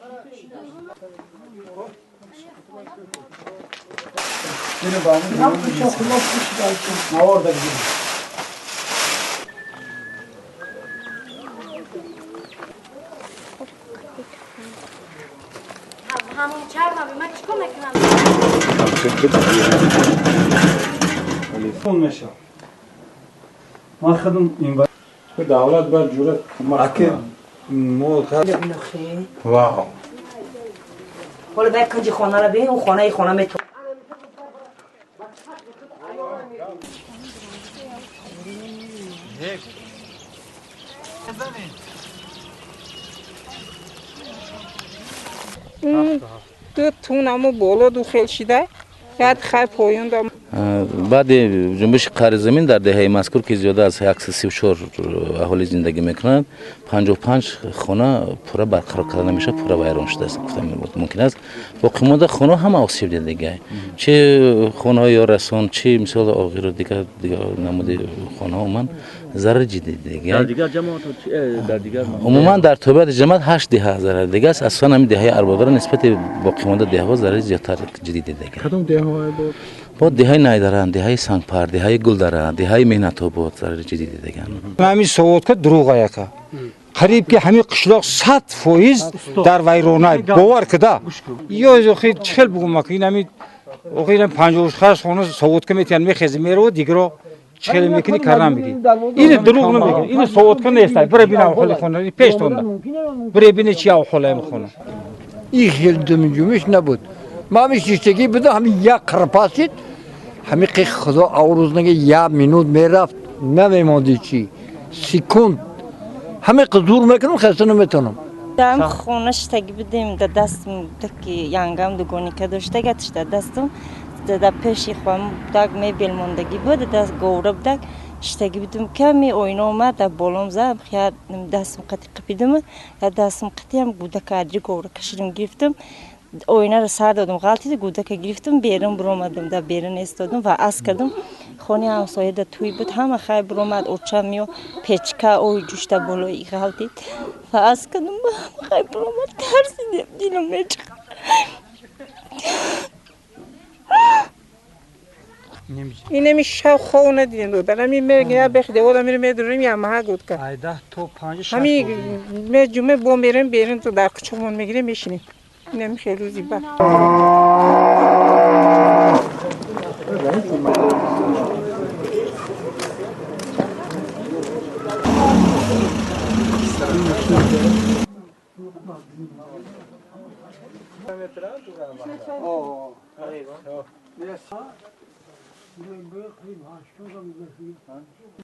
همون چرم من چیکار میکنم؟ اون میشه. من خودم این دولت باید جورت کمک کنه. واو. حالا باید کنجی خانه را ببین، اون خانه خانه می تو. Ду тунаму боло ду хел шида, яд хай поён дам. Баъди ҷунбиши қари замин дар деҳаи мазкур, ки зиёда аз 134 аҳолӣ зиндагӣ мекунанд, 55 хона пурра барқарор карда намешавад, пурра вайрон шудааст, гуфта мумкин аст. Боқимонда хона ҳама осеб дида, чи хонаҳои ёррасон, чи мисол оғиру дигар намуди хонаҳо умуман зарар ҷиддӣ дида. Умуман дар тобеати ҷамоат 8 деҳа зарар дига аст. Асосан ҳамин деҳаи Арбобара нисбати боқимонда деҳаҳо зарари зиёдтар ҷиддӣ дида. Кадом деҳаҳое буд? Бо деҳаи Найдаран, деҳаи Сангпар, деҳаи Гулдара, деҳаи Меҳнатобод зарари ҷиддӣ дидаган. Ҳамин соводка дурӯғ яка. Қариб ки ҳамин қишлоқ 100% дар вайрона бовар кида. Ё охи чӣ хел бугум ака ин ҳамин охи ин 58 хона соводка метиҳанд, мехези меравад, дигаро чӣ хел мекунӣ карда мегӣ. Ин дурӯғ намегӯ, ин соводка нест. Бира бин аҳоли хона пештонда. Бира бин чӣ аҳоли ҳамин хона. Ин хел думҷумиш набуд. Ма ҳамин шиштагӣ буда, ҳамин як қирпасид, ҳамин қи худо аврӯзнаги як минут мерафт, намемонди чӣ секунд. Ҳамин қи зур мекунам, хаста наметавонам. Дар хона шиштагӣ будем, дар дастам даки янгам дугоника дошта, гатиш дар дастам, дар пеши хоам будак мебел мондагӣ буд, даст говра будак шиштагӣ будем. Ками оина омад, дар болом зад, я дастам қати қапидам, дар дастам қатиам гудака аҷи говра кашидам гирифтам. Оинаро сар додам, ғалтида гудака гирифтам, берун буромадам, дар берун истодам ва ас кардам. Хони ҳамсоя дар тӯй буд, ҳама хай буромад, очам ё печка ой ҷушта болои ғалтид ва ас кардам, хай буромад, тарсидем, дилам мечиқад. Инами шав хов надидем, додар. Ами мегя бех девола мир медурим я маҳа гудка. Ҳами меҷуме бо мерем берун ту дар кучомон мегирем мешинем. Инами хеле рӯзи ба.